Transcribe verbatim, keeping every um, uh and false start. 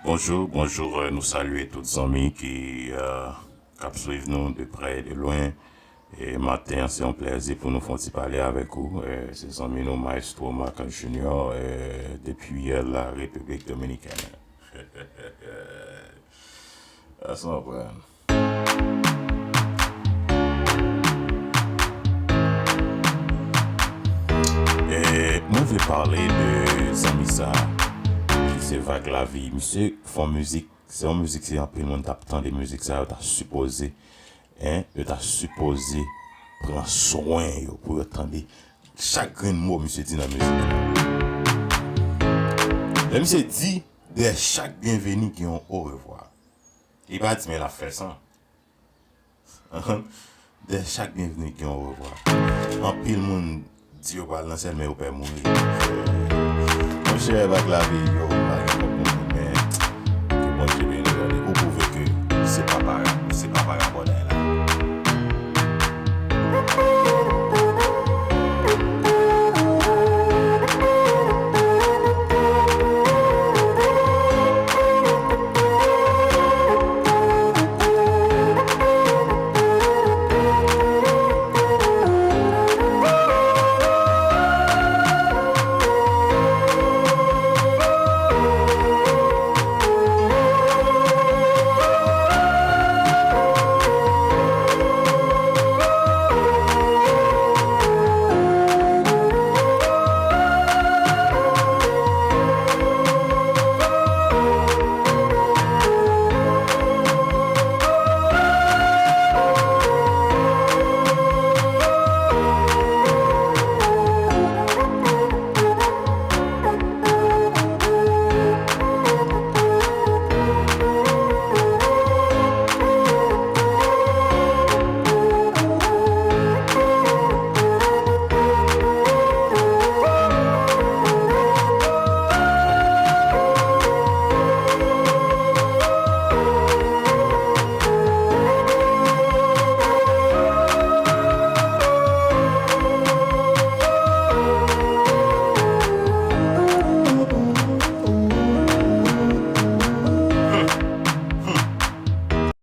Bonjou, bonjou, euh, nou salye tout zanmi ki, euh, k ap swiv nou de prè e de lwen. E maten an, se yon plèzi pou nou fè yon ti pale avèk ou. Euh, se zanmi nou, Maestro Marc Junior, euh, depi, euh, la République Dominicaine. That's my friend. E mwen vle pale de zanmi sa ki se Vag Lavi. Misye fè yon mizik, se yon mizik, se anpil moun t ap tande mizik sa, yo ta sipoze, en, yo ta sipoze pran swen yo pou yo tande chak grenn mo misye di nan mizik la. Lè misye di, dèyè chak byenveni gen yon orevwa. Li pa di, men l ap fè san. Dèyè chak byenveni gen yon orevwa. Anpil moun di yo pral nan syèl, men yo pè mouri. Monchè, Vag Lavi, yo, m pa gen kòb pou moun, men ke Bondye beni w, ou pwouve ke se pa para-, se pa parabòl la.